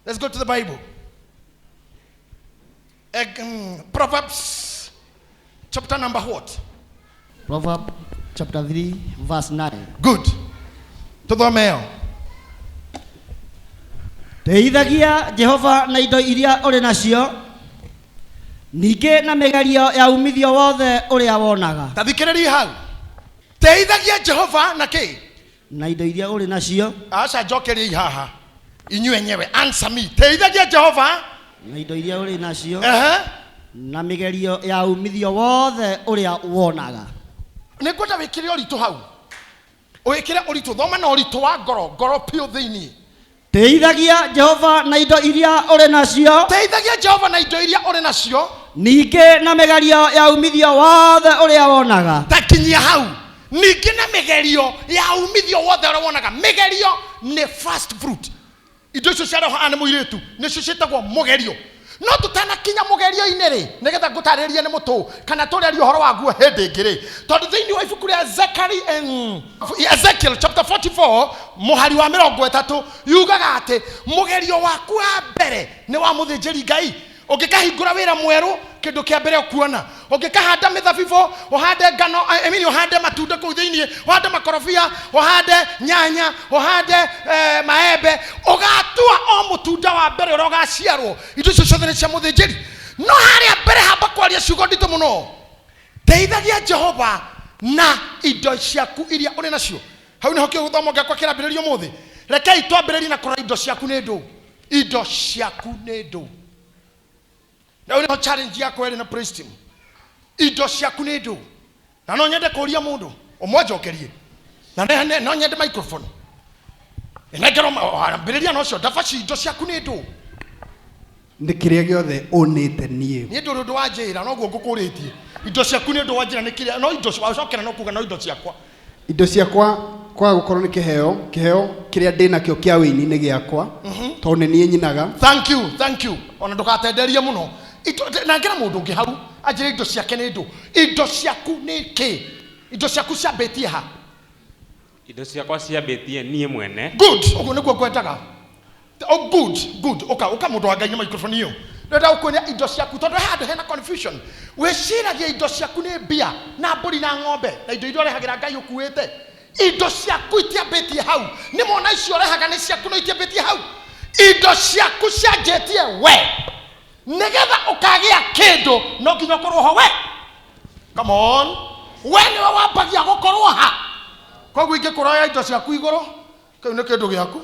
Let's go to the Bible. Proverbs chapter number what? Proverb chapter 3 verse 9. Good. Tũthome ĩyo. Teithagia Jehova na indo iria ũrĩ nacio, ningĩ na mĩgerio ya umithio wothe ũrĩa wonaga. Ta thikĩrĩria hau. Teithagia Jehova na kĩ? Na indo iria ũrĩ nacio. Aca njokeriai haha. Inyuĩ enyewe answer me. Teithagia Jehova na indo iria ũrĩ nacio. Ehe. Na mĩgerio ya umithio wothe ũrĩa wonaga. Nĩ ngwenda wĩkĩre ũritũ hau. Wĩkĩre ũritũ, thoma na ũritũ wa ngoro, ngoro piũ thĩinĩ. Teithagia Jehova na indo iria ũrĩ nacio. Teithagia Jehova na indo iria ũrĩ nacio. Ningĩ na mĩgerio ya umithio wothe ũrĩa wonaga. Ta kinyia hau. Ningĩ na mĩgerio ya umithio wothe ũrĩa wonaga. Mĩgerio nĩ first fruit. Indo icio cia roho nĩ mũirĩtu nĩcio ciĩtagwo mũgerio. No tũtanakinya mũgerio-inĩ rĩ, nĩgetha ngũtarĩrie nĩ mũtũ kana tũrĩaria ũhoro waguo hĩndĩ ĩngĩ rĩ, tondũ thĩinĩ wa ibuku rĩa Zekari, Ezekiel chapter 44 mũhari wa 30 yugaga atĩ mũgerio waku wa mbere nĩ wa mũthĩnjĩri Ngai. Ũngĩkahingũra wĩra mwerũ, kĩndũ kĩa mbere ũkuona, ũngĩkahanda mĩthabibũ, ũhande ngano, I mean, ũhande matunda kũu thĩinĩ, ũhande makorobia, ũhande nyanya, ũhande maembe, ũgatua o mũtunda wa mbere ũrĩa ũgaciarwo. Indo icio ciothe nĩ cia mũthĩnjĩri. No harĩa mbere hamba kwaria ciugo nditũ mũno. Teithagia Jehova na indo ciaku iria ũrĩ nacio. Hau nĩho kĩgũthomo gĩakwa kĩrambĩrĩria ũmũthĩ. Rekei twambĩrĩrie na kũrora indo ciaku nĩ ndũ. Indo ciaku nĩ ndũ. Na nĩho challenge yakwa ĩrĩ na praise team. Indo ciaku nĩ ndũ. Na no nyende kũria mũndũ ũmwe njokerie. Na no nyende microphone. Nengero ambĩrĩria na ũcio ndabaci indo ciaku nĩ ndũ. Nĩ kĩrĩa gĩothe ũnĩte niĩ. Niĩ ndũrĩ ũndũ wa njĩra, noguo ngũkũrĩtie. Indo ciaku nĩ ũndũ wa njĩra nĩ kĩrĩa, no indo wacokera no kuga no indo ciakwa. Indo ciakwa kwaga gũkorwo nĩ kĩheo, kĩheo kĩrĩa ndĩ nakĩo kĩa wĩini nĩ gĩakwa, tondũ nĩ niĩ nyinaga. Thank you, thank you. Ona ndũgatenderie mũno. Nangĩra mũndũ ũngĩ hau anjĩre indo ciake nĩ ndũ. Indo ciaku nĩ kĩ? Indo ciaku ciambĩtie ha? Indo ciakwa ciambĩtie niĩ mwene. Good, ũguo nĩguo ngwendaga. Oh, good, good. Ũka, ũka mũndũ wa Ngai na microphone ĩyo. Ndĩrenda gũkuonia indo ciaku tondũ he handũ hena confusion. Wĩciragia indo ciaku nĩ mbia na mbũri na ng'ombe na indo iria ũrehagĩra Ngai ũkuĩte. Indo ciaku itiambĩtie hau. Nĩ mona icio ũrehaga nĩ ciaku no itiambĩtie hau. Indo ciaku cianjĩtie we. Nĩgetha ũkagĩa kĩndũ no nginya ũkorwo ho we. Come on. We nĩwe wambagia gũkorwo ha. Koguo ingĩkũroya indo ciaku igũrũ, kĩu nĩ kĩndũ gĩaku.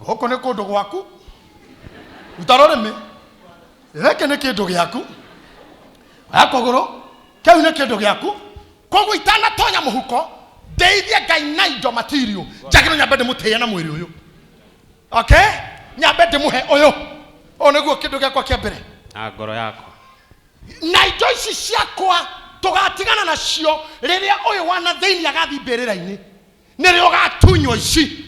Gũkũ nĩ kũndũ gwaku. Ruta rũrĩmĩ. Gĩkĩ nĩ kĩndũ gĩaku. Oya kũgũrũ, kĩu nĩ kĩndũ gĩaku. Koguo itanatonya mũhuko, ndeithie Ngai na indo material. Njagĩrĩirwo nyambe ndĩmũtĩe na mwĩrĩ ũyũ. Okay? Nyambe ndĩmũhe ũyũ. Ũyũ nĩguo kĩndũ gĩakwa kĩa mbere. Na ngoro yakwa. Na indo ici ciakwa tũgatigana nacio rĩrĩa ũyũ wa na thĩinĩ agathiĩ mbĩrĩra-inĩ. Nĩrĩo ũgatunywo ici.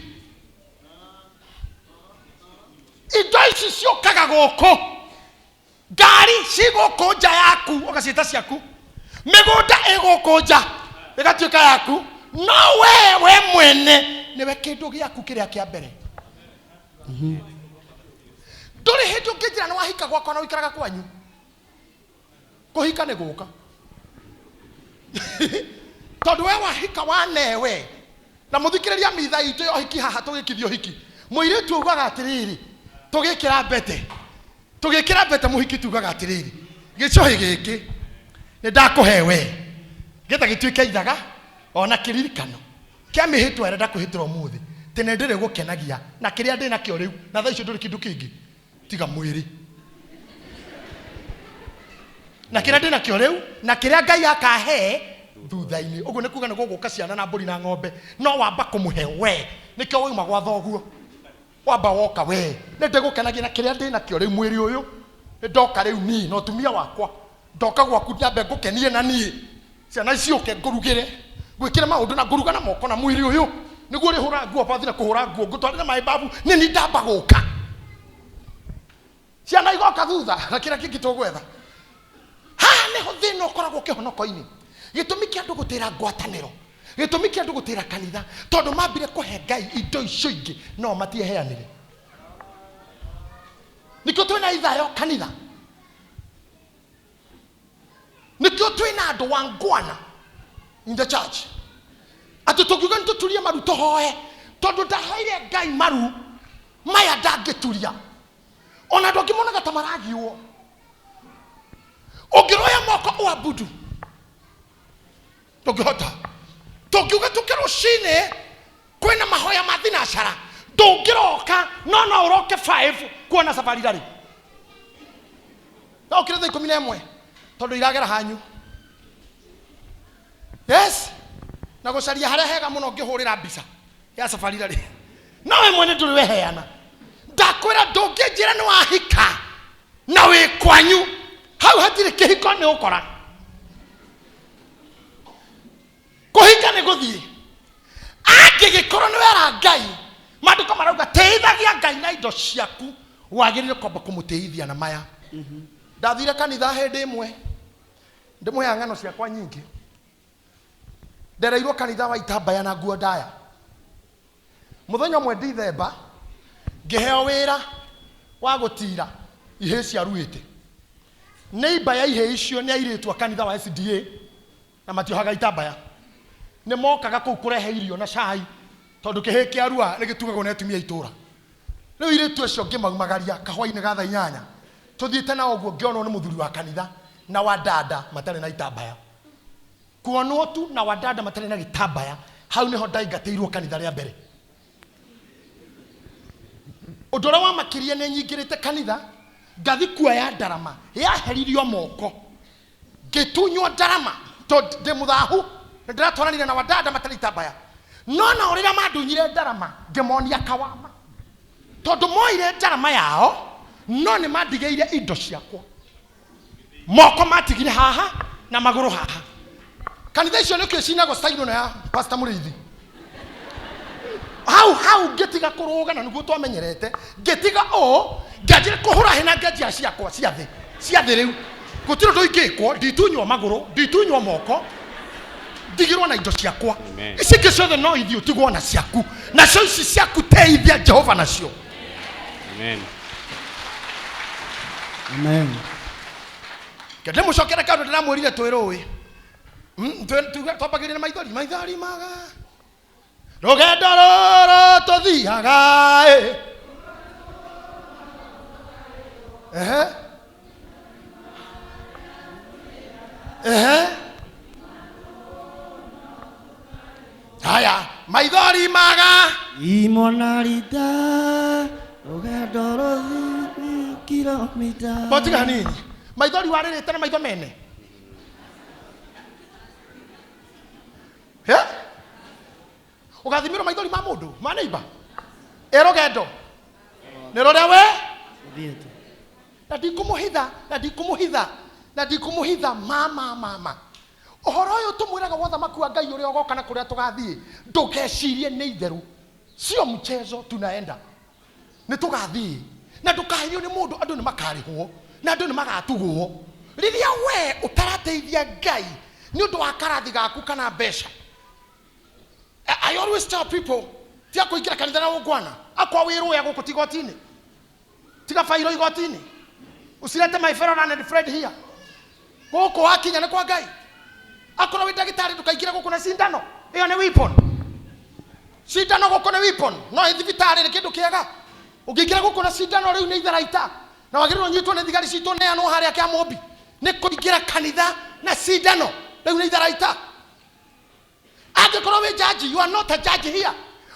Indo ici ciũkaga gũkũ. Ngari ci gũkũ nja yaku, ũgaciĩta ciaku. Mĩgũnda ĩ gũkũ nja, ĩgatuĩka yaku. No we mwene nĩwe kĩndũ gĩaku kĩrĩa kĩa mbere. Ndũrĩ hĩndĩ ũngĩnjĩra nĩ wahika gwakwa na ũikaraga kwanyu. Kũhika nĩ gũka. Tondũ we wahika wanewe. Na mũthikĩrĩria mitha itũ ya ũhiki haha tũgĩkithia ũhiki. Mũirĩtu augaga atĩrĩrĩ, tũgĩkĩra mbete. Tũgĩkĩra mbete mũhiki tugaga atĩrĩrĩ, gĩcũhĩ gĩkĩ nĩ ndakũhe we. Nĩgetha gĩtuĩke ithaga ona kĩririkano kĩa mĩhĩtwa ĩrĩa ndakwĩhĩtĩra ũmũthĩ. Tene ndĩrĩ gũkenagia na kĩrĩa ndĩ nakĩo rĩu, na thaa icio ndũrĩ kĩndũ kĩngĩ tiga mwĩrĩ. Na kĩrĩa ndĩ nakĩo rĩu, na kĩrĩa Ngai akahe thutha-inĩ. Ũguo nĩ kuga nĩ gũgũka ciana na mbũri na ng'ombe, no wamba kũmũhe we. Nĩkĩo wauma gwa thoguo. Wamba woka we. Nĩ ndĩgũkenagia na kĩrĩa ndĩ nakĩo rĩu mwĩrĩ ũyũ. Nĩ ndoka rĩu niĩ na ũtumia wakwa. Ndoka gwaku nyambe ngũkenie na niĩ. Ciana ciũke ngũrugĩre. Ngwĩkĩre maũndũ na ngũruga na moko na mwĩrĩ ũyũ. Nĩguo ũrĩhũra nguo bathi na kũhũra nguo. Ngũtwarĩre maĩ babu. Nĩ niĩ ndamba gũka. Ciana igoka thutha na kĩrĩa kĩngĩ tũgwetha. Haha nĩho thĩna ũkoragwo kĩhonoko-inĩ. Gĩtũmi kĩa andũ gũtĩra ngwatanĩro, gĩtũmi kĩa andũ gũtĩra kanitha, tondũ mambire kũhe Ngai indo icio ingĩ no matieheanire. Nĩkĩo twĩna ithayo kanitha, nĩkĩo twĩna andũ wangwana in the church, atĩ tũngiuga nĩ tũturie maru tũhoe, tondũ ndaheire Ngai maru maya ndangĩturia. Ona andũ angĩ monaga ta maragiwo. Ũngĩroya moko ũabudu ndũngĩhota. Tũngiuga tũke rũcinĩ kwĩna mahoya ma thinacara, ndũngĩroka, no no ũroke 5 kuona safari rarĩ no ũkĩre thaa 11 tondũ iragera hanyu. Yes, na gũcaria harĩa hega mũno ngĩhũrĩra mbica ya safari rarĩ, no we mwene ndũrĩ weheana. Ndakwĩra ndũngĩnjĩra nĩ wahika na wĩ kwanyu, hau hatirĩ kĩhiko, nĩ ũkora kũhika nĩ gũthiĩ. Angĩgĩkorwo nĩ wera Ngai, maandĩko marauga tĩithagia Ngai na indo ciaku, wagĩrĩire kwamba kũmũtĩithia na maya. Ndathire kanitha hĩndĩ ĩmwe, ndĩmũheaga ng'ano ciakwa nyingĩ. Ndereirwo kanitha wa itambaya na nguo ndaya. Mũthenya ũmwe ndithemba ngĩheo wĩra wa gũtira ihĩĩ ciaruĩte. Nĩ imbaya ihĩĩ icio nĩ airĩtu a kanitha wa SDA na matiohaga itambaya. Nĩ mokaga kũu kũrehe irio na cai, tondũ kĩhĩĩ kĩarua nĩ gĩtugagwo nĩ atumia a itũũra. Rĩu airĩtu acio ngĩmaumagaria kahwainĩ ga thaa 8, tũthiĩte nao ũguo, ngĩonwo nĩ mũthuri wa kanitha na wa dada matarĩ na itambaya. Kuonwo tu na wa dada matarĩ na gĩtambaya, hau nĩho ndaingatĩirwo kanitha rĩa mbere. Ũndũ ũrĩa wamakirie, nĩ nyingĩrĩte kanitha ngathi kuoya ndarama yaheririo moko, ngĩtunywo ndarama tondũ ndĩ mũthahu, nĩ ndĩratwaranire na wadada matarĩ itambaya. No nao rĩrĩa mandunyire ndarama, ngĩmonia kawama, tondũ moire ndarama yao no nĩ mandigĩire indo ciakwa. Moko matigire haha na magũrũ haha. Kanitha icio nĩkĩo cinagwo style ĩno ya Pastor Mũrĩithi. Hau hau ngĩtiga kũrũga, na nĩguo twamenyerete, ngĩtiga ũũ, ngĩanjĩra kũhũra hĩ na ngĩanjia ciakwa cia thĩ cia thĩ. Rĩu gũtirĩ ũndũ ingĩkwo, nditunywo magũrũ, nditunywo moko, ndigĩrwo na indo ciakwa. Amen. Ici ingĩ ciothe no ithiĩ ũtigwo na ciaku, nacio ici ciaku teithia Jehova nacio. Amen. Amen. Ndĩmũcokere kaũndũ ndĩramwĩrire twĩ rũĩ. Twambagĩrĩria na maithori, maithori maga rũgendo rũrũ tũthiaga ĩ. Ehe. Ehe. Haya, maithori maga Imonarita rũgendo rũthiĩ kilomita. Botiga hanini. Maithori warĩrĩte na maitho mene. He? Ũgathimĩrwo maithori ma mũndũ ma neighbor. Ĩ rũgendo nĩ rũrĩa we Ũthiĩte. Na ndikũmũhitha, na ndikũmũhitha, na ndikũmũhitha, mama mama, ũhoro ũyũ tũmwĩraga wa ũthamaki wa Ngai ũrĩa ũgoka na kũrĩa tũgathiĩ, ndũkecirie nĩ itherũ, sio mchezo. Tunaenda, nĩ tũgathiĩ, na ndũkahirio nĩ mũndũ. Andũ nĩ makarĩhwo na andũ nĩ magatugwo rĩrĩa we ũtarateithia Ngai nĩ ũndũ wa karathi gaku kana mbeca. I always tell people, tia kũingĩra kanitha na ũngwana akwa wĩrũya gũkũ ti igoti-inĩ, tiga fairo igoti-inĩ, usilete my fellow and friend here. Gũkũ wakinya nĩ kwa Ngai. Akorwo wĩ ndagĩtarĩ, ndũkaingĩre gũkũ na cindano, ĩyo nĩ weapon. Cindano gũkũ nĩ weapon, no ĩ thibitarĩ nĩ kĩndũ kĩega. Ũngĩingĩra gũkũ na cindano rĩu nĩ itharaita, na wagĩrĩirwo ũnyitwo nĩ thigari citũ, neanwo harĩa kĩa mũmbi. Nĩ kũingĩra kanitha na cindano rĩu nĩ itharaita. Angĩkorwo wĩ judge, you are not a judge here.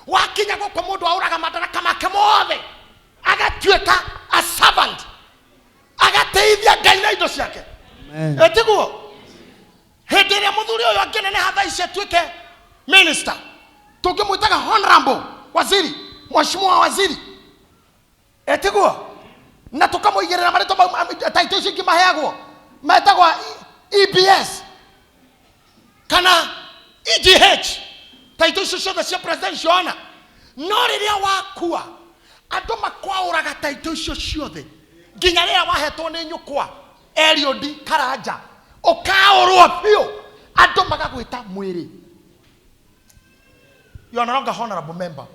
Wakinya gũkũ, mũndũ aũraga madaraka make mothe, agatuĩka a servant, agateithia Ngai na indo ciake. Amen. Ĩtiguo hĩndĩ ĩrĩa mũthuri ũyũ angĩneneha thaa ici atuĩke minister, tũngĩmwĩtaga honorable waziri, mheshimiwa waziri, ĩtiguo na tũkamũigĩrĩra marĩtwa mau taito icio ingĩ maheagwo metagwo EBS kana EGH, taito icio ciothe cia presidential honor. No rĩrĩa wakua, andũ makwaũraga taito icio ciothe, nginya rĩrĩa wahetwo nĩ nyũkwa Eliudi Karanja, ũkaũrwo biũ, andũ magagwĩta mwĩrĩ. You are no longer honorable member.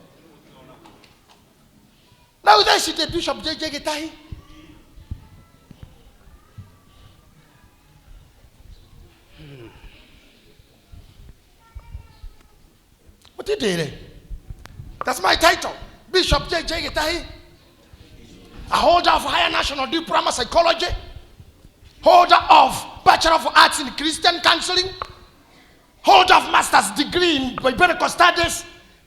Rĩu thaa ici ndĩ Bishop JJ Gĩtahi. Ndĩre. That's my title. Bishop JJ Gitahi. A holder of higher national diploma psychology, holder of Bachelor of Arts in Christian Counseling, holder of master's degree in biblical studies,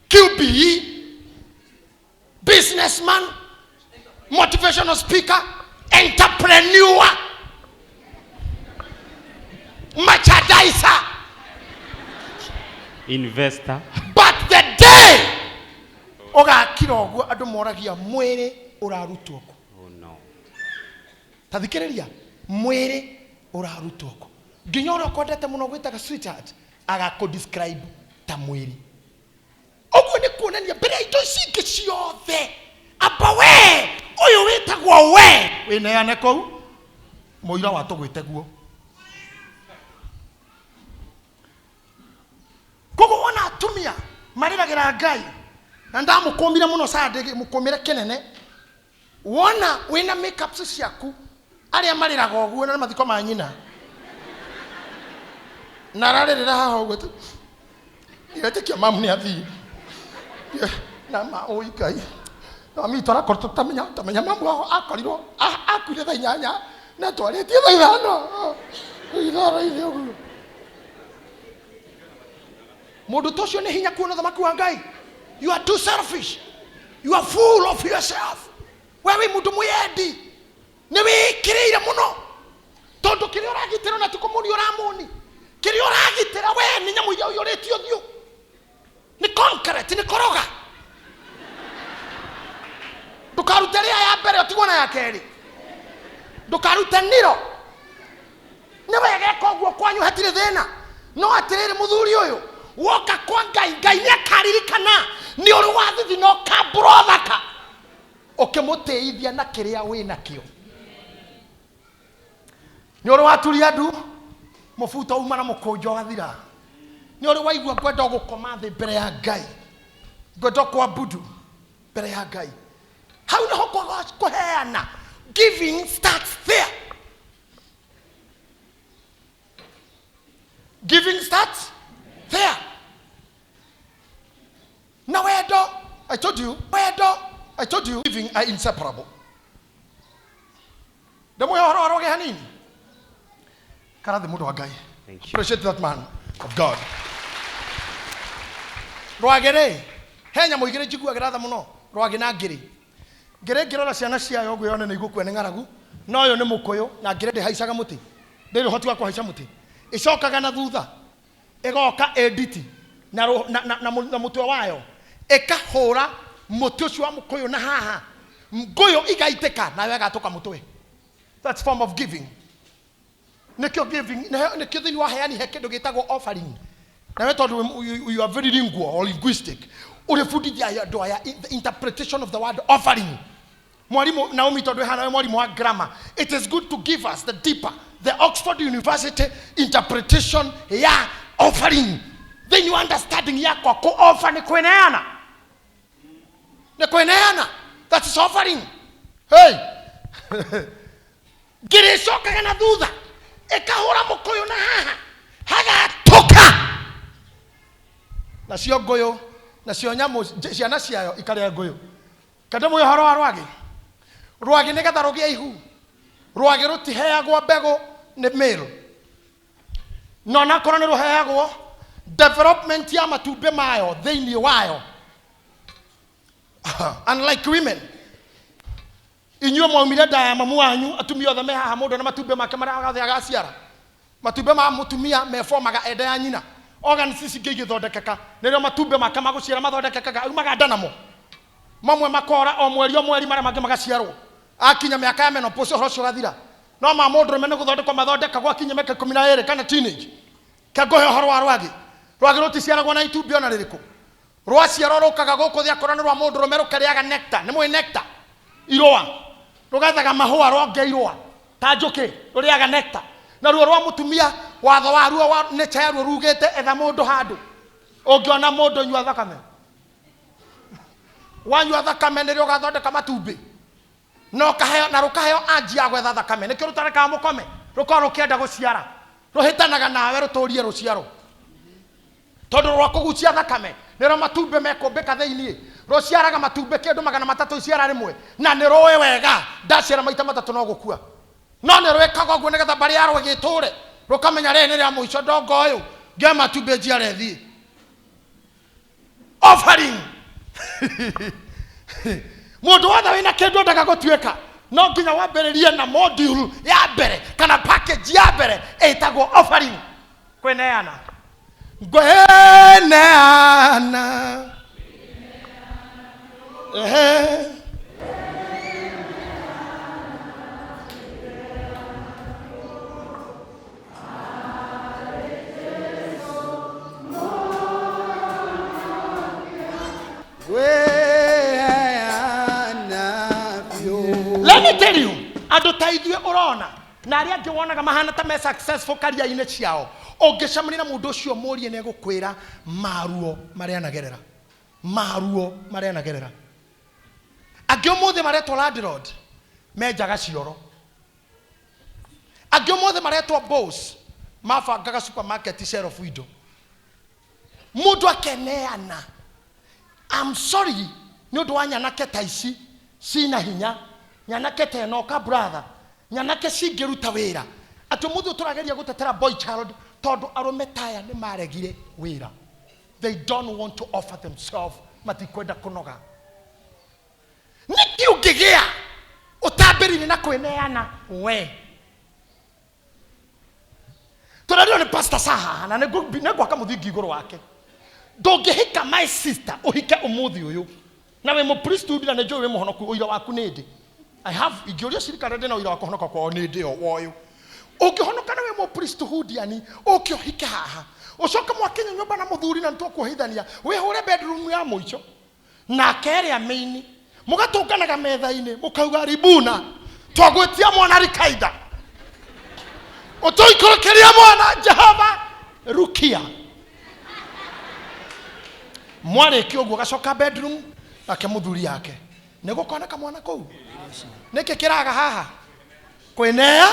QBE, businessman, motivational speaker, entrepreneur, merchandiser. Investor. But the day ũgakira ũguo andũ moragia mwĩrĩ ũrarutwo kũ. Oh no. Ta thikĩrĩria, mwĩrĩ ũrarutwo kũ. Nginya ũrĩa ũkwendete mũno gwĩtaga sweetheart agakũ-describe ta mwĩrĩ. Ũguo nĩ kuonania mbere ya indo ici ingĩ ciothe, amba we ũyũ wĩtagwo we wĩneane kũu mũira wa tũgwĩte guo. Koguo wona atumia marĩragĩra Ngai, na ndamũkũmire mũno Sunday, mũkũmĩre kĩnene. Wona wĩna makeups ciaku, arĩa marĩraga ũguo na mathiko ma nyina, na ararĩrĩra haha ũguo tu, ndiretĩkia mamu nĩ athiĩ. Na ma ũi Ngai, na mami witũ arakorwo tũtamenya, tamenya mamu wao akorirwo, akuire thaa 8 na twarĩtie thaa 5. Itharo-inĩ ũguo. Mũndũ ta ũcio nĩ hinya kuona ũthamaki wa Ngai. You are too selfish. You are full of yourself. We wĩ mũndũ mwĩyendi. Nĩ wĩĩkĩrĩire mũno. Tondũ kĩrĩa ũragitĩra na ti kũmũni ũramũni. Kĩrĩa ũragitĩra we nĩ nyamũ iria ũiyũrĩtie ũthiũ. Nĩ concrete, nĩ koroga. Ndũkarute rĩa ya mbere ũtigwo na ya kerĩ. Ndũkarute niro. Nĩ wega eka ũguo kwanyu hatirĩ thĩna. No atĩrĩrĩ mũthuri ũyũ, woka kwa Ngai, Ngai nĩ akaririkana nĩ ũrĩ wa thithi na ũkambũra ũthaka. Ũkĩmũtĩithia na kĩrĩa wĩ nakĩo. Nĩ ũrĩ waturia ndu, mũbuto uma na mũkũnjo wathira. Nĩ ũrĩ waigua ngwenda gũkoma thĩ mbere ya Ngai. Ngwenda kũabudu mbere ya Ngai. Hau nĩho kũheana. Giving starts there. Giving starts there. Na wendo, I told you, wendo, I told you, giving are inseparable. Ndamũhe ũhoro wa rwage hanini. Karathi mũndũ wa Ngai. Thank you. Appreciate that man of God. Rwage rĩ, he nyamũ igĩrĩ njiguagĩra tha mũno, rwage na ngĩrĩ. Ngĩrĩ ngĩrora ciana ciayo ũguo yone nĩ igũkua nĩ ng'aragu, no ũyũ nĩ mũkũyũ na ngĩrĩ ndĩhaicaga mũtĩ. Ndĩrĩ ũhoti wa kũhaica mũtĩ. Ĩcokaga na thutha, ĩgoka ĩnditi na mũtwe wayo, ĩkahũra mũtĩ ũcio wa mũkũyũ na haha, ngũyũ igaitĩka nayo ĩgatũka mũtwe. That's form of giving. Nĩkĩo giving, nĩkĩo thĩinĩ wa heani he kĩndũ gĩtagwo offering. Nawe tondũ you are very lingual or linguistic, ũrĩbundithia andũ aya the interpretation of the word offering. Mwalimu Naomi tondũ hana we mwalimu wa grammar, it is good to give us the deeper, the Oxford University interpretation ya offering. Then you understanding yakwa ku offer ni kweneana. Ni kweneana. That is offering. Hey. Ngĩrĩcokaga na thutha ĩkahũra mũkũyũ na haha hagatũka, nacio ngũyũ nacio nyamũ ciana ciayo ikarĩa ngũyũ. Kende mũĩ ũhoro wa rwagĩ. Rwagĩ nĩgetha rũgĩe ihu, rwagĩ rũtiheagwo mbegũ nĩ male, no nakorwo nĩ rũheagwo development ya matumbĩ mayo thĩinĩ wayo. Unlike women, inyuĩ mwaumire nda ya mamu wanyu, atumia othe me haha mũndũ na matumbĩ make marĩa othe agaciara. Matumbĩ ma mũtumia meformaga enda ya nyina. Organs ici ingĩ igĩthondekeka, nĩrĩo matumbĩ make ma gũciara mathondekekaga, aumaga nda namo. Mamwe makora o mweri o mweri, marĩa mangĩ magaciarwo. Akinya mĩaka ya menopause ũhoro ũcio ũgathira. No ma mũndũrũme nĩ gũthondekwo mathondekagwo akinya mĩaka 12 kana teenage. Ke ngũhe ũhoro wa rwagĩ. Rwagĩ rũticiaragwo na itumbĩ ona rĩrĩkũ. Rwaciarwo rũkaga gũkũ thĩ akorwo nĩ rwa mũndũrũme rũkarĩaga nectar. Nĩ mũĩ nectar? Irũa. Rũgethaga mahũa ronge irũa. Ta njũkĩ rũrĩaga nectar. Naruo rwa mũtumia watho waruo wa nature yaruo rugĩte etha mũndũ handũ. Ũngĩona mũndũ nyua thakame. Wanyua thakame nĩrĩo ũgathondeka matumbĩ. Na ũkaheo, na rũkaheo anji ya gwetha thakame. Nĩkĩo rũtarekaga mũkome. Rũkorwo rũkĩenda gũciara. Rũhĩtanaga nawe rũtũrie rũciaro. Tondũ rwa kũgucia thakame Nĩrĩo matumbĩ mekũmbĩka thĩiniĩ. Rũciaraga matumbĩ kĩndũ 300 iciara rĩmwe, na nĩ rũĩ wega ndaciara maita matatũ no gũkua. No nĩ rwĩkaga ũguo nĩgetha mbarĩ yarwo ĩgĩtũre, rũkamenya rĩrĩ nĩ rĩa mũico ndongo ũyũ ngĩoya matumbĩ njiare thiĩ. Offering. Mũndũ wothe wĩna kĩndũ endaga gũtuĩka no nginya wambĩrĩrie na module ya mbere kana package ya mbere ĩtagwo offering. Kwĩneana. Ngwĩneana. Ehe. Ngwĩheana biũ. Let me tell you, andũ ta ithuĩ ũrona na arĩa angĩ wonaga mahana ta me successful karia-inĩ ciao, ũngĩcemania na mũndũ ũcio mũrie nĩ egũkwĩra maruo marĩa anagerera, maruo marĩa anagerera. Angĩ ũmũthĩ maretwo landlord menjaga cioro, angĩ ũmũthĩ maretwo boss mabangaga supermarket shelf indo. Mũndũ akeneana. I'm sorry nĩ ũndũ wa nyanake ta ici cina hinya, nyanake ta ĩno ka brother, nyanake cingĩruta wĩra. Atĩ ũmũthĩ tũrageria gũtetera boy child tondũ arũme ta aya nĩ maregire wĩra. They don't want to offer themselves, matikwenda kũnoga. Nĩkĩ ũngĩgĩa ũtambĩrĩire na kwĩneana we? Tũrerirwo nĩ Pastor Saha na nĩngwaka mũthingi igũrũ wake. Ndũngĩhika my sister ũhike ũmũthĩ ũyũ na wĩ mũpriesthood na nĩnjũĩ wĩ mũhonoku, ũira waku nĩ ndĩ. I have, ingĩũria cirika ndĩ na ũira wa kũhonoka kwao nĩ ndĩ o woyũ. Ũngĩhonoka na wĩ mũpriesthood yani ũke ũhike haha, ũcoke mwakinya nyũmba na mũthuri na nĩtwakuohithania, wĩhũre bedroom ya mũico nake ĩrĩa mĩini, mũgatũnganaga metha-inĩ mũkauga ribuna twagwĩtia mwana rikaida ũtũikũrũkĩria mwana Jehova rukia. Mwarĩkia ũguo gacoka bedroom nake mũthuri yake nĩ gũkoneka mwana kũu. Nĩkĩ kĩraga haha? Kwĩnea.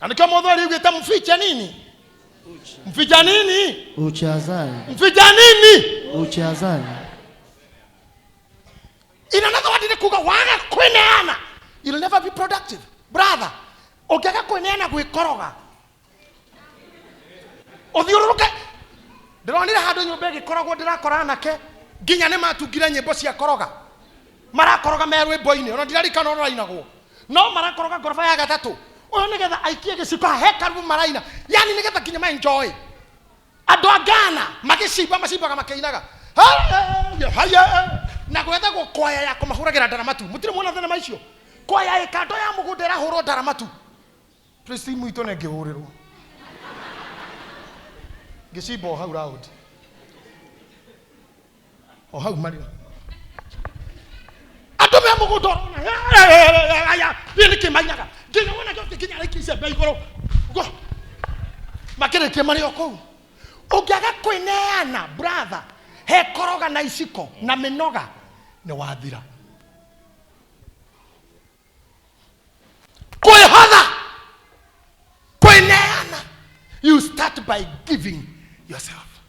Na nĩkĩo mũthuri augĩte mfiche nini? Mficha nini? Uchazae. Mficha nini? Uchazae. In another word, nĩ kuga waga kwĩneana, you'll never be productive. Brother, ũngĩaga kwĩneana gwĩkoroga, ũthiũrũrũke. Ndĩronire handũ nyũmba ĩgĩkoragwo ndĩrakora anake nginya nĩ matungire nyĩmbo cia koroga, marakoroga me rwĩmbo-inĩ, ona ndirarikana ũrĩa rũrainagwo, no marakoroga ngoroba ya gatatũ ũyũ nĩgetha aikie gĩciko he karubu maraina, yani nĩgetha nginya ma enjoy. Andũ a Ghana magĩcimba macimbaga makĩinaga haya haya, na gwethagwo kwaya ya kũmahũragĩra ndaramatu. Mũtirĩ muona thenema icio? Kwaya ĩ kando ya mũgũnda ĩrahũrwo ndaramatu. Priest mwitũ nĩ ngĩhũrĩrwo ngĩcimba o hau round o hau marĩ andũ me mũgũnda ũrona aya niĩ nĩkĩ mainaga nginya wona gĩothe nginya araikia icembe igũrũ Go. Makĩrĩkia marĩ o kũu. Ũngĩaga kwĩneana brother, he koroga na iciko na mĩnoga nĩ wathira. Kwĩhotha, kwĩneana, you start by giving yourself.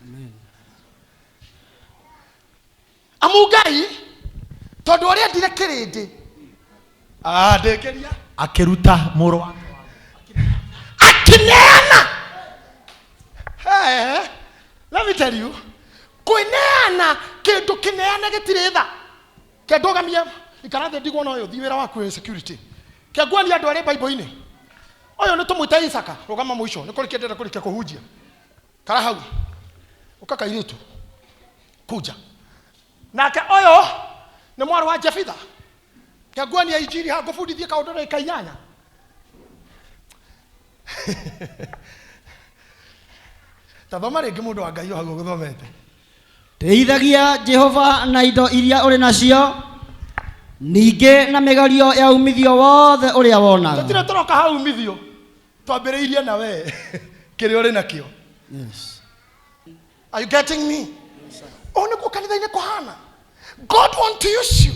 Amen. Amu Ngai tondũ ũrĩa endire kĩrĩndĩ ndĩngĩria akĩruta mũrũ wake akĩneana. Hey, let me tell you, kwĩneana kĩndũ kĩneane gĩtirĩ tha. Kĩndũgamie ikara thĩ ndigwo na ũyũ, thiĩ wĩra waku wĩ security. Kĩanguania andũ arĩ Bible-inĩ. Ũyũ nĩ tũmwĩte Isaka, rũgama mũico, nĩ kũrĩkia ndĩrenda kũrĩkia kũhunjia. Kara hau. Ũka kairĩtu. Kuja. Nake ũyũ nĩ mwarĩ wa Jefitha. Kĩanguania injiri haha ngũbundithie kaũndũ ndagĩka inyanya. Ta thoma rĩngĩ mũndũ wa Ngai o hau ũgũthomete. Tĩithagia Jehova na indo iria ũrĩ nacio, ningĩ na mĩgerio ya umithio wothe ũrĩa wonaga. Tũtirĩ tũroka hau umithio, twambĩrĩirie na we kĩrĩa ũrĩ nakĩo. Yes. Are you getting me? Ũũ nĩguo kanitha-inĩ kũhana. God want to use you.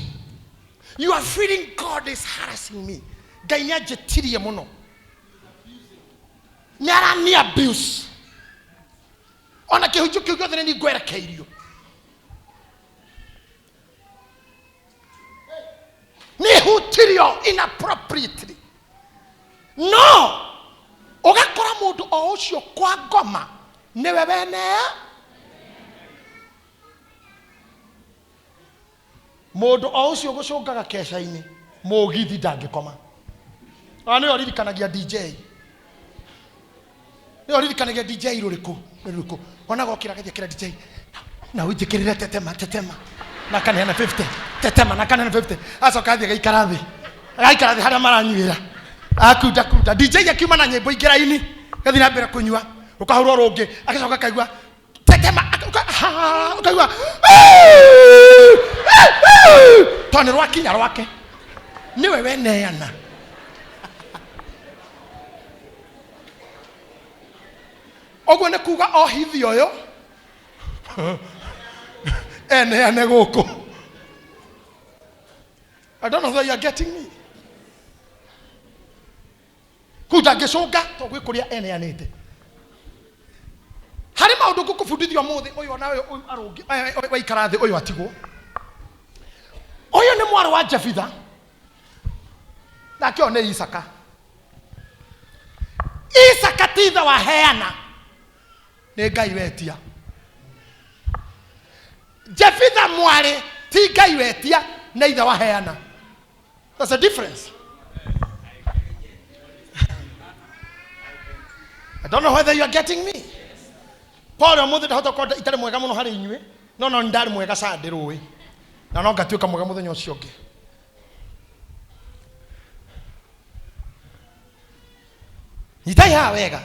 You are feeling God is harassing me. Ngai nĩ anjĩtirie mũno. Nĩ arani abuse. Ona kĩhunjio kĩu gĩothe nĩ niĩ ngwerekeirio. Nĩ hutirio inappropriately. No ũgakora mũndũ o ũcio kwa ngoma nĩwe wenea. Mũndũ o ũcio gũcũngaga keca-inĩ mũgithi ndangĩkoma. Ona nĩwe ũririkanagia DJ. Nĩwe ũririkanagia DJ rũrĩkũ rũrĩkũ. Ona gokĩra agathiĩ akĩra DJ na ũnjĩkĩrĩre tetema tetema na akaneana 50 tetema na akaneana 50 acoka athiĩ agaikara thĩ agaikara thĩ harĩa maranyuĩra akunda kunda DJ akiuma na nyĩmbo ingĩ raini gathiĩ na mbere kũnyua rũkahũrwo rũngĩ agacoka akaigua tetema ũkaigua tondũ nĩ rwakinya rwake nĩwe weneana. Ũguo nĩ kuga o hithi ũyũ eneane gũkũ. I don't know whether you are getting me. Kũu ndangĩcũnga tondũ gwĩ kũrĩa eneanĩte. Harĩ maũndũ ngũkũbundithia ũmũthĩ ũyũ ona ũyũ arũngi waikara thĩ ũyũ atigwo. Ũyũ nĩ mwarĩ wa Jefitha nake ũyũ nĩ Isaka. Isaka ti ithe wa Heana, nĩ Ngai wetia. Jefitha mwarĩ ti Ngai wetia, nĩ ithe wa Heana. That's a difference. I don't know whether you are getting me. Paul ũmũthĩ ndahota gũkorwo itarĩ mwega mũno harĩ inyuĩ, no no ndarĩ mwega Sunday rũĩ, na no ngatuĩka mwega mũthenya ũcio ũngĩ. Nyitai haha wega.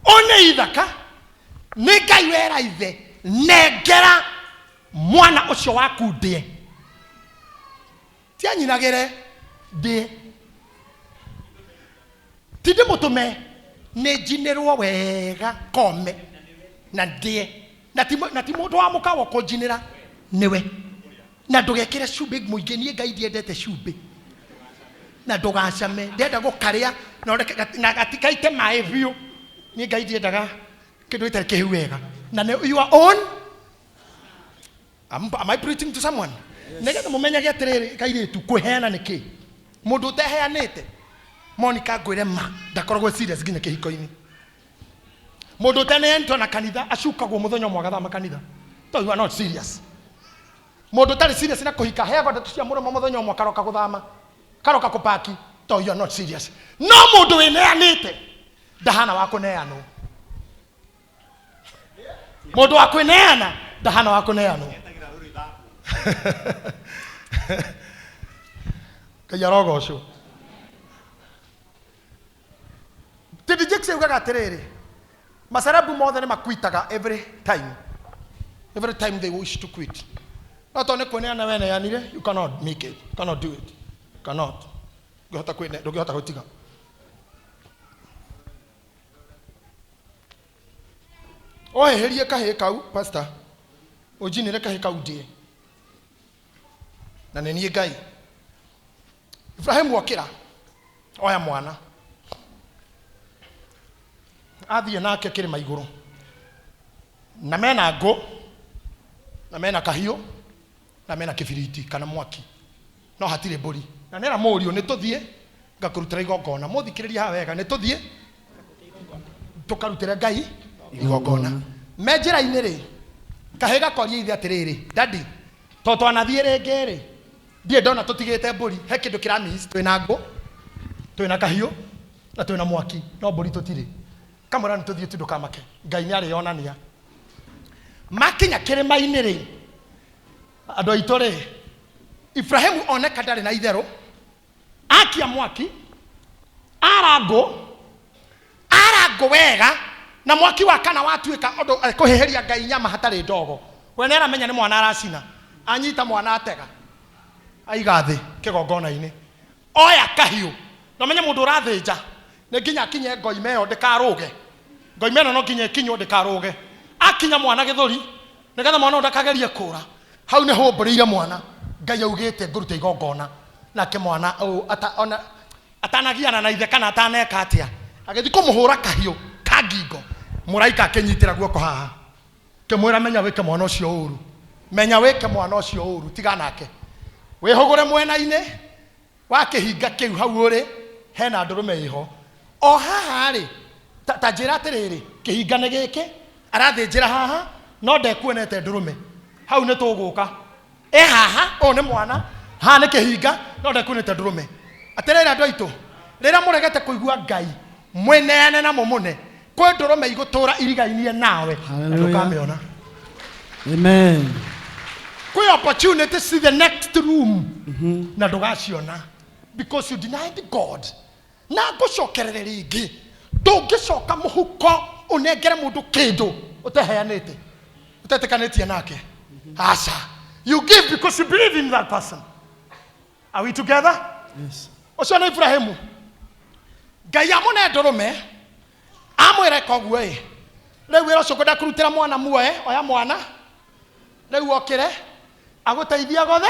Ũyũ nĩ ithaka, nĩ Ngai wera ithe, nengera mwana ũcio waku ndĩe. Ti anyinagĩre, ndĩe. Ti ndĩmũtũme, nĩ njinĩrwo wega kome na ndĩe. Na ti mũndũ wa mũkawa ũkũnjinĩra, nĩwe. Na ndũgekĩre cumbĩ mũingĩ, niĩ Ngai ndiendete cumbĩ. Na ndũgacame, ndĩrenda gũkarĩa na ũreke na gatikaite maĩ biũ. Niĩ Ngai ndiendaga kĩndũ gĩtarĩ kĩhĩu wega. Na nĩ your own. Am I preaching to someone? Nĩgetha mũmenyage atĩrĩrĩ kairĩtu kwĩheana nĩ kĩ. Mũndũ ũteheanĩte Monica ngwĩre ma ndakoragwo serious nginya kĩhiko-inĩ. Mũndũ ũteneanĩtwo na kanitha acukagwo mũthenya ũmwe agathama kanitha. So you are not serious. Mũndũ ũtarĩ serious na kũhika aheagwo ndeto cia mũromo mũthenya ũmwe akaroka gũthama, karoka kũpaki. So you are not serious. No mũndũ wĩneanĩte ndahana wa kũneanwo. Mũndũ wa kwĩneana ndahana wa kũneanwo. Ngai arogocwo. T.D. Jakes augaga atĩrĩrĩ, macelebu mothe nĩ makwitaga every time. Every time they wish to quit. No tondũ nĩ kwĩneana weneanire, you cannot make it. You cannot do it. You cannot. Ndũngĩhota kwĩne, ndũngĩhota gũtiga. Oheherie kahĩĩ kau, pastor. Ũnjinĩre kahĩĩ kau ndĩe. Na nĩ niĩ Ngai. Ibrahimu okĩra, oya mwana. Athiĩ nake kĩrĩma igũrũ. Na mena ngũ, na mena kahiũ, na mena kĩbiriti kana mwaki. No hatirĩ mbũri. Na nĩera mũriũ nĩ tũthiĩ ngakũrutĩra igongona. Mũthikĩrĩrie haha wega, nĩ tũthiĩ tũkarutĩre Ngai igongona. Me njĩra-inĩ rĩ, kahĩĩ gakoria ithe atĩrĩrĩ, daddy, to twanathiĩ rĩngĩ rĩ, ndirĩ ndona tũtigĩte mbũri, he kĩndũ kĩra miss, twĩna ngũ, twĩna kahiũ, na twĩna mwaki, no mbũri tũtirĩ. Kamwĩra nĩ tũthiĩ tu ndũkamake, Ngai nĩ arĩonania. Makinya kĩrĩma-inĩ rĩ, andũ aitũ rĩ, Ibrahimu oneka ndarĩ na itherũ, akia mwaki, ara ngũ, ara ngũ wega, na mwaki wakana watuĩka ũndũ ekũhĩhĩria Ngai nyama hatarĩ ndogo. We nĩ aramenya nĩ mwana aracina, anyita mwana atega, aiga thĩ kĩgongona-inĩ, oya kahiũ. Na ũmenye mũndũ ũrathĩnja nĩ nginya akinye ngoima ĩyo ndĩkarũge. Ngoima ĩno no nginya ĩkinywo ndĩkarũge. Akinya mwana gĩthũri, nĩgetha mwana ũyũ ndakagerie kũra. Hau nĩ hũmbũrĩire mwana. Ngai augĩte ngũrute igongona. Nake mwana ũyũ ona atanagiana na ithe kana ataneka atĩa, agĩthiĩ kũmũhũra kahiũ ka ngingo. Mũraika akĩnyitĩra guoko haha, kĩmwĩra menya wĩke mwana ũcio ũru, menya wĩke mwana ũcio ũru, tiga nake. Wĩhũgũre mwena-inĩ wa kĩhinga kĩu hau ũrĩ, hena ndũrũme ĩho. O haha rĩ, ta njĩra atĩrĩrĩ, kĩhinga nĩ gĩkĩ, arathĩnjĩra haha, no ndekuonete ndũrũme. Hau nĩ tũgũka. E haha, ũyũ nĩ mwana, haha nĩ kĩhinga, no ndekuonete ndũrũme. Atĩrĩrĩ andũ aitũ, rĩrĩa mũregete kũigua Ngai, mwĩneane na mũmũne, kwĩ ndũrũme igũtũra irigainie nawe, na Hallelujah. ndũkamĩona. Amen. Kwĩ opportunity see the next room, na ndũgaciona because you denied God. Na ngũcokerere rĩngĩ, ndũngĩcoka mũhuko ũnengere mũndũ kĩndũ ũteheanĩte, ũtetĩkanĩtie nake. Aca, you give because you believe in that person. Are we together? Yes. Ũcio nĩ Ibrahimu. Ngai amũne ndũrũme, amwĩre koguo ĩ, rĩu wĩra ũcio ngwenda kũrutĩra mwana muoe, oya mwana, rĩu okĩre, agũteithia gothe.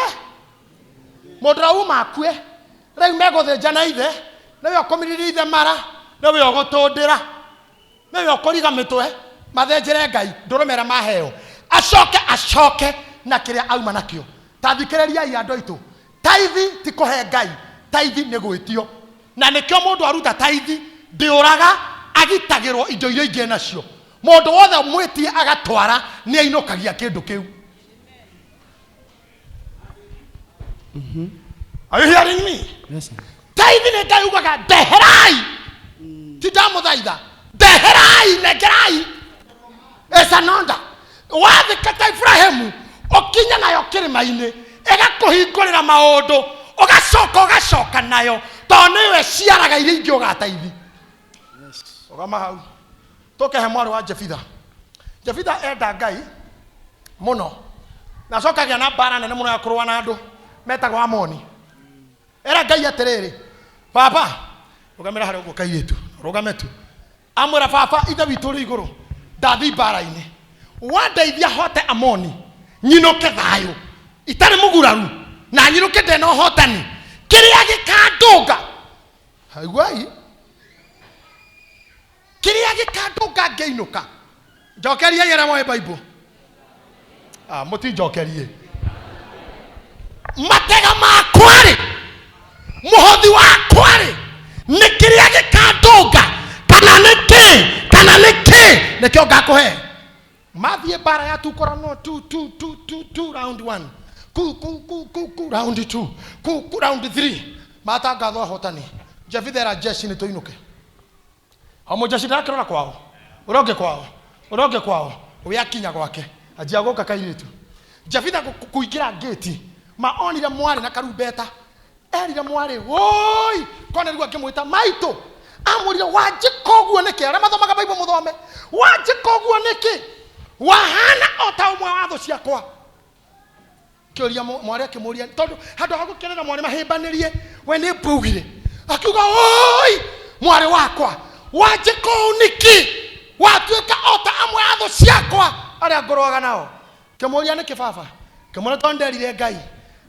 Mũndũ ũrĩa uma akue, rĩu megũthĩnja na ithe, nĩwe ũkũmiriria ithe mara, nĩwe ũgũtũndĩra, nĩwe ũkũriga mĩtwe, mathĩnjĩre Ngai, ndũrũme ĩrĩa maheo. Acoke, acoke na kĩrĩa auma nakĩo. Ta thikĩrĩriai andũ aitũ, taithi ti kũhe Ngai, taithi nĩ gwĩtio. Na nĩkĩo mũndũ aruta taithi, ndĩũraga, agitagĩrwo indo iria ingĩ nacio. Mũndũ wothe mwĩtie agatwara, nĩ ainũkagia kĩndũ kĩu. Are you hearing me? Yes, sir. Taithi nĩ Ngai ugaga ndeherai, ti ndamũthaitha, ndeherai, nengerai. Esanonda wathĩka ta Ibrahimu, ũkinye nayo kĩrĩma-inĩ, ĩgakũhingũrĩra maũndũ, ũgacoka ũgacoka nayo, tondũ nĩwe ciaraga iria ingĩ ũgataithi. Ũgama hau tũkehe mwarĩ wa Jefitha. Jefitha enda Ngai mũno, na acoka agĩa na mbara nene mũno ya kũrũa na andũ metagwo Amoni. Era Ngai atĩrĩrĩ, baba, rũgamĩra harĩa ũguo kairĩtu, rũgame tu. Amwĩra baba, ithe witũ ũrĩ igũrũ, ndathiĩ mbara-inĩ, wandeithia hote Amoni, nyinũke thayũ, itarĩ mũguraru, na nyinũke ndena ũhotani, kĩrĩa gĩkandũnga, haiguai, kĩrĩa gĩkandũnga ngĩinũka, njokerie arĩa moĩ Bible. Mũtinjokerie. Matega makwa rĩ, mũhothi wakwa rĩ, nĩ kĩrĩa gĩkandũnga, kana nĩ kĩ, kana nĩ kĩ, nĩkĩo ngakũhe. Mathiĩ mbara ya tukorano 2, 2, 2, 2, 2, round 1. Ku, ku, ku, ku, ku, round 2. Ku, ku, round 3. Matangathwo ahotani. Jefitha era jeshi nĩ tũinũke. O mũjeshi ndarakĩrora kwao, ũrĩa ũngĩ kwao, ũrĩa ũngĩ kwao, ũrĩa akinya gwake, anjia gũka kairĩtu. Jefitha kũingĩra ngĩti, ma onire mwarĩ na karumbeta, erire mwarĩ, woi, kona rĩu akĩmwĩta maitũ, amwĩrire wanjĩka ũguo nĩkĩ? Arĩa mathomaga Bible mũthome, wanjĩka ũguo nĩkĩ? Wahana o ta ũmwe wa thũ ciakwa. Kĩũria mwarĩ akĩmũria, tondũ handũ ha gũkenera mwarĩ mahĩmbanĩrie, we nĩ mbugire. Akiuga, oi, mwarĩ wakwa, wanjĩka ũũ nĩkĩ? Watuĩka o ta amwe a thũ ciakwa arĩa ngũrũaga nao. Kĩmũria nĩkĩ baba? Kĩmũria tondũ nderire Ngai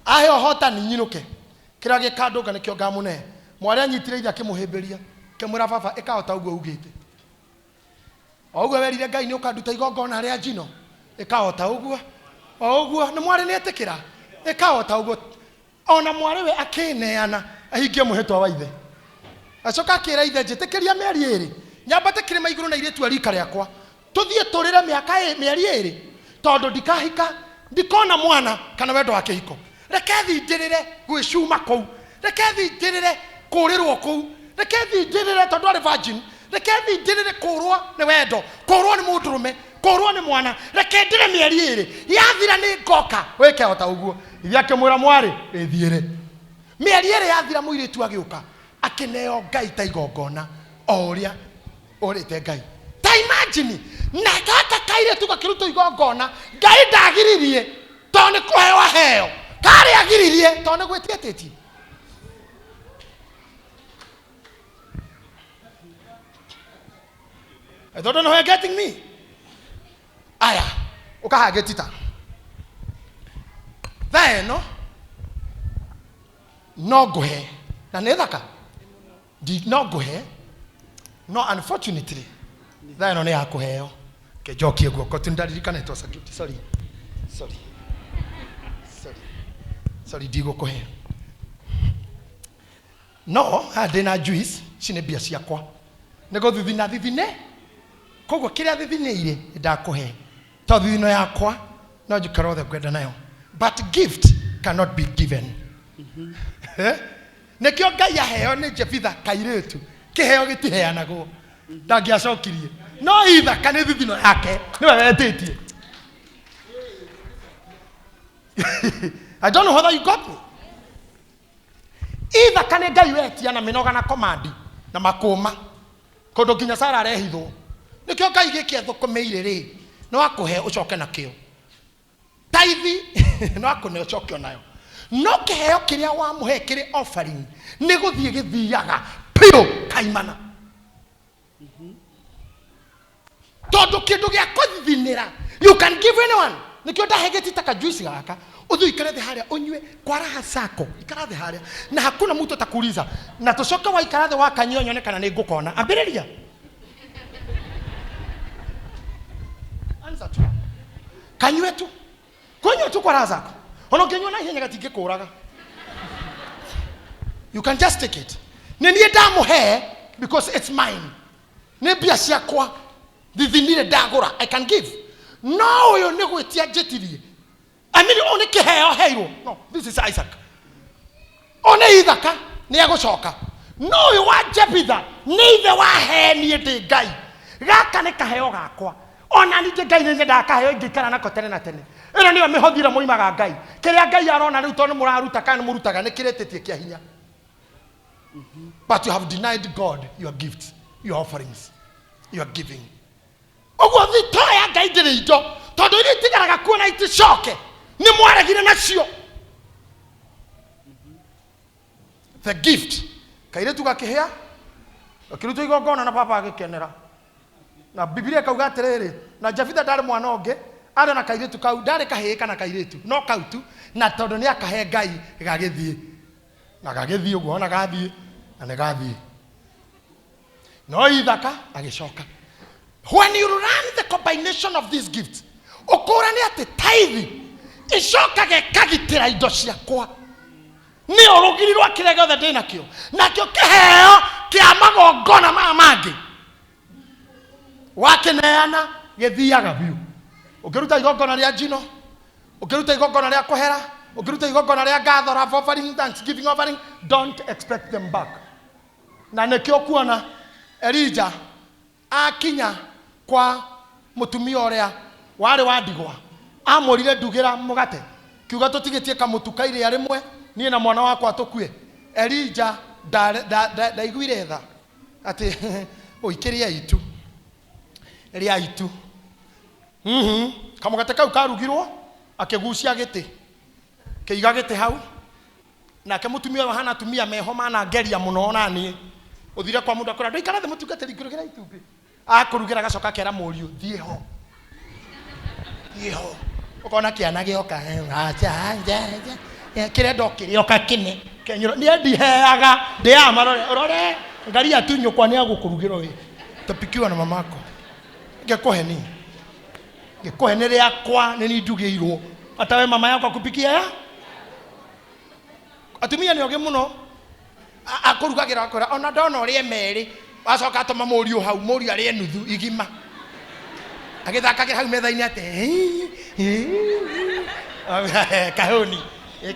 ahe ũhotani nyinũke, kĩrĩa gĩkandũnga nĩkĩo ngamũne. Mwarĩ anyitire ithe akĩmũhĩmbĩria, kĩmwĩra baba, ĩka o ta ũguo ugĩte. O ũguo werire Ngai nĩ ũkanduta igongona rĩa njino, ĩka o ta ũguo. O ũguo nĩ mwarĩ nĩ etĩkĩra, ĩka o ta ũguo. Ona mwarĩ we akĩneana ahingie mwĩhĩtwa wa ithe. Acoka akĩra ithe, njĩtĩkĩria mĩeri ĩrĩ, nyambate kĩrĩma igũrũ na airĩtu a rika rĩakwa, tũthiĩ tũrĩre mĩaka mĩeri ĩrĩ, tondũ ndikahika, ndikona mwana kana wendo wa kĩhiko. Reke thindĩrĩre gwĩcuma kũu, reke thindĩrĩre kũrĩrwo kũu, reke thindĩrĩre tondũ arĩ virgin, reke thindĩrĩre kũrwo nĩ wendo, kũrwo nĩ mũndũrũme, kũrwo nĩ mwana, reke ndĩre mĩeri ĩrĩ, yathira nĩ ngoka wĩke o ta ũguo. Ithe akĩmwĩra mwarĩ, wĩthiĩre. Mĩeri ĩrĩ yathira mũirĩtu agĩũka, akĩneo Ngai ta igongona o ũrĩa ũrĩte Ngai. Ta imagine, na gaka kairĩtu gakĩrutwo igongona, Ngai ndagiririe tondũ nĩ kũheo aheo, karĩ agiririe tondũ nĩ gwĩtia etĩtie. I don't know how you're getting me. Aya, ũkahangĩtita. Thaa ĩno no ngũhe, na nĩ thaka, no ngũhe, no unfortunately Thaa ĩno nĩ ya kũheo. Kĩnjokie guoko tu nĩndaririkana it was a gift. Sorry. Sorry. Sorry. Sorry ndigũkũhe. No haha ndĩna juice, ici nĩ mbia ciakwa. Nĩ gũthithina thithine. Koguo kĩrĩa thithinĩire ndakũhe. To thithino yakwa no njikare othe ngwenda nayo. But gift cannot be given. Eh? Nĩkĩo Ngai aheo nĩ Jefitha kairĩtu. Kĩheo gĩtiheanagwo. Ndangĩacokirie. No ithaka nĩ thithino yake. Nĩwe wetĩtie. I don't know whether you got me. Ithaka nĩ Ngai wetia na mĩnoga na komandi na makũma. Kũndũ nginya Sara arehithwo. Nĩkĩo Ngai gĩkĩ athũkũmĩire rĩ, no akũhe ũcoke nakĩo. Taithi no akũne ũcoke onayo. No kĩheo kĩrĩa wamũhe kĩrĩ offering nĩ gũthiĩ gĩthiaga piũ kaimana. Tondũ kĩndũ gĩa kũthithinĩra you can give anyone. Nĩkĩo ndahe gĩtita ka juice gaka ũthiĩ ũikare thĩ harĩa ũnyue kwa raha zako, ikara thĩ harĩa na hakuna mtu atakuuliza, na tũcoke waikara thĩ wakanyua nyone kana nĩ ngũkona. Ambĩrĩria anza tu, kanyue tu, kũnyua tu kwa raha zako, ona ũngĩnyua na ihenya gatingĩkũraga. You can just take it. Nĩ niĩ ndamũhe because it's mine. Nĩ mbia ciakwa thithinire ndagũra, I can give. No ũyũ nĩ gwĩtia njĩtirie. I mean, ũyũ nĩ kĩheo heirwo. No, this is Isaac. Ũyũ nĩ ithaka nĩ egũcoka. No ũyũ wa Jebitha nĩ ithe wahe niĩ ndĩ Ngai. Gaka nĩ kaheo gakwa. Ona ningĩ Ngai nĩ nyendaga kaheo ingĩikara nako tene na tene. Ĩno nĩyo mĩhothi ĩrĩa mũimaga Ngai. Kĩrĩa Ngai arona rĩu tondũ nĩ mũraruta kana nĩ mũrutaga nĩ kĩrĩtĩtie kĩa hinya. But you have denied God your gifts, your offerings, your giving. Ũguo thitoo ya Ngai ndĩrĩ indo tondũ iria itigaraga kuo na iticoke nĩ mwaregire nacio. The gift. Kairĩtu gakĩhĩa gakĩrutwo igongona na baba agĩkenera. Na Biblia ĩkauga atĩrĩrĩ, na Jefitha ndarĩ mwana ũngĩ, arĩ na kairĩtu kau, ndarĩ kahĩĩ kana kairĩtu, no kau tu, na tondũ nĩ akahe Ngai gagĩthiĩ. Na gagĩthiĩ ũguo, ona gathiĩ, na nĩ gathiĩ. No ithaka agĩcoka. When you run the combination of these gifts, ũkũrane atĩ tithe icokaga ĩkagitĩra indo ciakwa. Nĩ ũrũgiri rwa kĩrĩa gĩothe ndĩ nakĩo. Nakĩo kĩheo kĩa magongona maya mangĩ wakĩneana gĩthiaga biũ. Ũngĩruta igongona rĩa njino, ũngĩruta igongona rĩa kũhera, ũngĩruta igongona rĩa ngatho, love offering, thanksgiving offering, don't expect them back. Na nĩkĩo kuona Elija akinya kwa mũtumia ũrĩa warĩ wa ndigwa, amwĩrire ndugĩra mũgate, kiuga tũtigĩtie kamũtu ka irĩa rĩmwe niĩ na mwana wakwa tũkue. Elija ndaiguire tha atĩ ũikĩrĩa itu rĩa itu. Kamũgate kau karugirwo akĩgucia gĩtĩ, kĩiga gĩtĩ hau. Nake mũtumia ũyũ hana atumia meho manangeria mũno ona niĩ. Ũthire kwa mũndũ akwĩra ndũikara thĩ mũtungatĩri ngũrugĩra itumbĩ. Akũrugĩra agacoka akera mũriũ thiĩ ho. Thiĩ ho. Ũkona kĩana gĩoka, acha, acha, acha. Kĩrenda o kĩrĩa ũgakĩne. Kenyũrũ, niĩ ndiheaga, ndĩaga marore, ũrore, angalia tu nyũkwa nĩ agũkũrugĩra ũyũ. Utapikiwa na mamako. Ngĩkũhe nini. Ngĩkũhe nĩ rĩakwa, nĩ niĩ ndugĩirwo. Hata we mama yako akupikia ya? Atumia nĩ ogĩ mũno. Akũrugagĩra akwĩra ona ndona ũrĩe merĩ, wacoka atũma mũriũ hau, mũriũ arĩe nuthu igima. Agĩthakagĩra hau metha-inĩ atĩ, kahũni.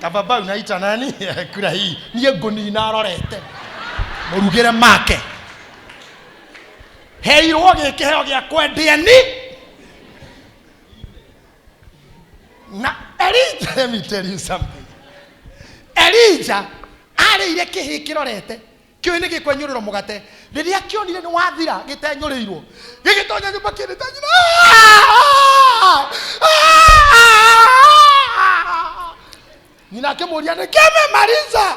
Kababa unaita nani? Kura hii. Niĩ ngũnina arorete. Mũrugĩre make. Heirwo gĩ kĩheo gĩa kwendia ni. Na Elijah, let me tell you something. Elijah arĩire kĩhĩ kĩrorete kĩũĩ nĩ gĩkwenyũrĩrwo mũgate. Rĩrĩa kĩonire nĩ wathira gĩtenyũrĩirwo, gĩgĩtonya nyũmba kĩrĩte nyina. Nyina akĩmũria nĩ kĩmemaliza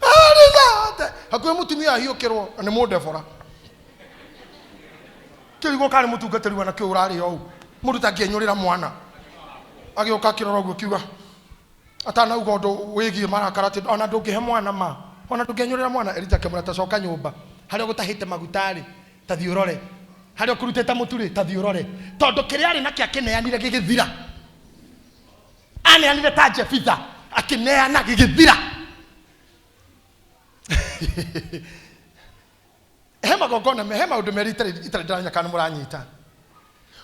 Maliza hakuhĩ mũtumia ahiũkĩrwo na nĩ mũndebora. Kĩrigwo kana nĩ mũtungatĩri wana kĩũ ũrarĩa ũũ mũndũ tangĩenyũrĩra mwana. Agĩũka akĩrora ũguo kiuga atanauga ũndũ wĩgiĩ marakara atĩ ona ndũngĩhe mwana ma ona ndũngĩenyũrĩra mwana. Elija akĩmwĩra ta coka nyũmba harĩa ũgũtahĩte maguta rĩ, ta thiĩ ũrore. Harĩa ũkũrutĩte mũtu rĩ, ta thiĩ ũrore, tondũ kĩrĩa arĩ nakĩo akĩneanire gĩgĩthira. Aneanire ta Jefitha, akĩneana gĩgĩthira. He magongona, he maũndũ merĩ itarĩ ndĩramenya kana mũranyita.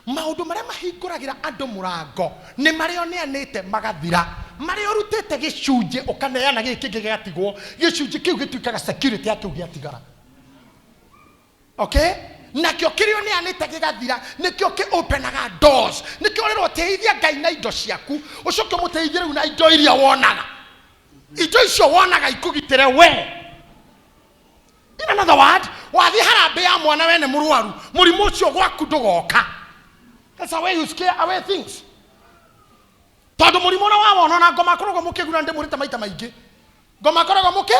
Maũndũ marĩa mahingũragĩra andũ mũrango nĩ marĩa ũneanĩte magathira, marĩa ũrutĩte gĩcunjĩ ũkaneana gĩkĩ kĩngĩ gĩgatigwo, gĩcunjĩ kĩu gĩtuĩkaga security ya kĩu gĩatigara. Okay, nakĩo kĩrĩa ũneanĩte gĩgathira nĩkĩo kĩ openaga doors. Nĩkĩo ũrerwo tĩithia Ngai na indo ciaku, ũcoke ũmũteithie rĩu na indo iria wonaga. Indo icio wonaga ikũgitĩre we. In another word, wathiĩ harambĩ ya mwana wene mũrwaru, mũrimũ ũcio gwaku ndũgoka. That's how you scare away things. Tondũ mũrimũ ũrĩa wawona, ona ngoma akoragwo mũkĩguna, ndĩmũrĩte maita maingĩ, ngoma akoragwo mũkĩ